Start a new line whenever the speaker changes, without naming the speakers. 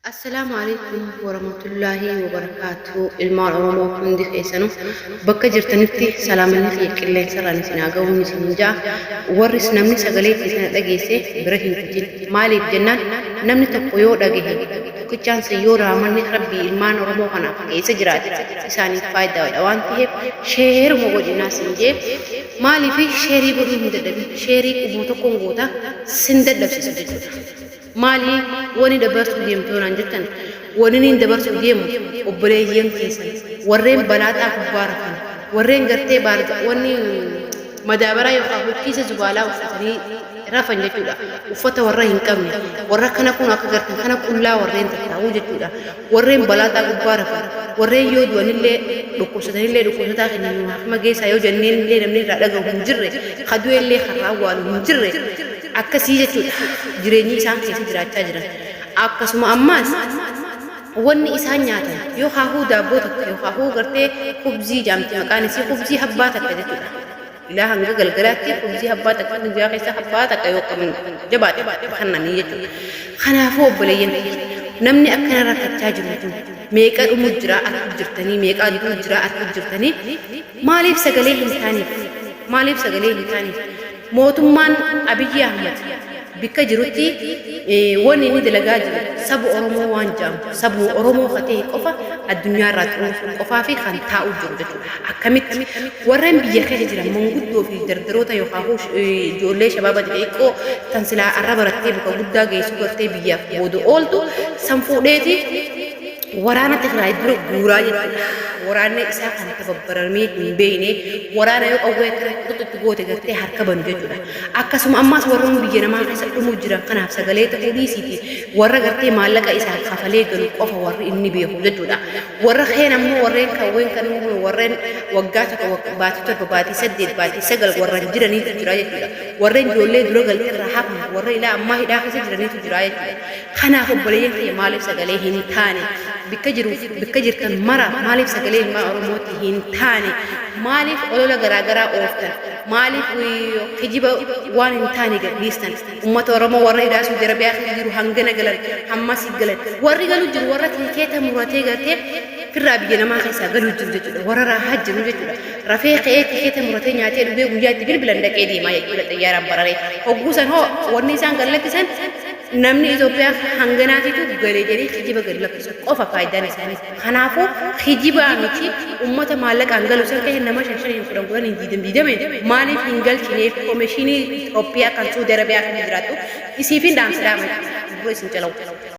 Assalaamu Aleykum Warahmatullaahi Wabarakaatuh Ilmaan Oromoo hundi keessanu bakka jirtanitti salaamanni kiyya qilleensarraan isin haa gahuun isinin ja'a. Warris namni sagalee kiyya tana dhageesse bira hin kutin. Maaliif jennaan namni tokko yoo dhagahe tokkichaan san yoo raamanni Rabbii ilmaan Oromoo kanaaf keessa jiraate isaaniif faayidaadha waan ta'eef sheeruma godhinaa sin jee. Maaliif sheerii godhuu hin dadhabin, sheerii qubuma tokkoon goota sin dadhabsiisu jechuudha. Maali wani dabarsuu deemtu yoo naan jettan, waniniin dabarsuu deemu obboleeyyan keessan warreen balaaxaa gubbaa rafan, warreen gartee baarza wanni madaabaraa yookaan hukkiisa zubaalaa uffatanii rafan jechuudha. Uffata warra hin qabne, warra kana kun akka gartan kana qullaa warreen tattaa'uu jechuudha. Warreen balaaxaa gubbaa rafan, warreen yoo du'anillee dhukkubsatanillee dhukkubsataa keenya nu hakima geessaa yoo jenneenillee namni irraa dhagahu hin jirre, ka du'ellee ka irraa awwaalu hin jirre, akkasii jechuudha jireenyi isaan keessa jiraachaa jiran. Akkasuma ammaas wanni isaan nyaatan yoo haahuu daabboo takka yoo haahuu gartee kubzii jaamti maqaan isii kubzii habbaa takka jechuudha. Ilaa hanga galgalaatti kubzii habbaa takka guyyaa keessa habbaa takka yoo qaban jabaate kannanii jechuudha. Kanaafuu obboleeyyan kiyya namni akkana rakkachaa jiru kun meeqa dhumu jira arguu jirtanii, meeqa du'u jira arguu jirtanii, maaliif sagalee hin taaneef? Maaliif sagalee hin taaneef? Mootummaan Abiyyi Ahmad bikka jirutti wanni inni dalagaa jiru saba Oromoo waan jedhamu sabuma Oromoo ka ta'e qofa addunyaa irraa xuruursuu qofaa fi kan taa'u jiru jechuudha. Akkamitti warreen biyya keessa jiran manguddoo fi dardaroota yookaan ijoollee shabaaba xixiqqoo tan silaa arra barattee bakka guddaa geessu gartee biyyaaf booda ooltu san fuudheeti waraana Tigraay dura guuraa jechuudha. Waraanni isaa kan tababbaramee hin beekne waraana yoo qawwee akkana xuxutti goote gartee harka banu jechuudha. Akkasuma ammaas warroon biyya namaa keessa dhumuu jiran kanaaf sagalee ta'uu dhiisiiti warra gartee maallaqa isaaf kafalee galu qofa warri inni beeku jechuudha. Warra keen ammoo warreen kawween kan warreen waggaa 1, baatii 7, baatii 8, baatii 9 warran jiraniitu jira jechuudha. Warreen ijoollee dura galte irraa hafan warra ilaa ammaa hidhaa keessa jiraniitu jira jechuudha. Kanaaf obboleeyyan kiyya maaliif sagalee hin taane? Bikka jiruuf bikka jirtan maraaf maaliif sagalee ilmaan Oromooti hin taane? Maaliif olola garaa garaa ooftan? Maaliif kijiba waan hin taane gad dhiistan? Ummata Oromoo warra hidhaa Suudi Arabiyaa keessa jiru hangana galan, hammasii galan. Warri galu jiru warra tikeeta muratee gartee firraa biyya namaa keessaa galuu jiru jechuudha. Warra raahaa jiru jechuudha. Rafee ka'ee tikeeta muratee nyaatee dhugee guyyaa itti bilbilan dhaqee deemaa jechuudha xayyaaraan bararee. Hogguu san hoo wanni isaan gad lakkisan namni Itoophiyaa hanganaatitu gale jedhee kijiba gad lakkisu qofa faayidaan isaanii. Kanaafuu kijibaa miti ummata maallaqaan galu san keessa nama shan shaniin kudhan kudhaniin diidam diidameen maaliif hin galchineef komishinii Itoophiyaa kan Suudi Arabiyaa keessa jiraattu isiifin dhaamsa dhaama dura isin calawu.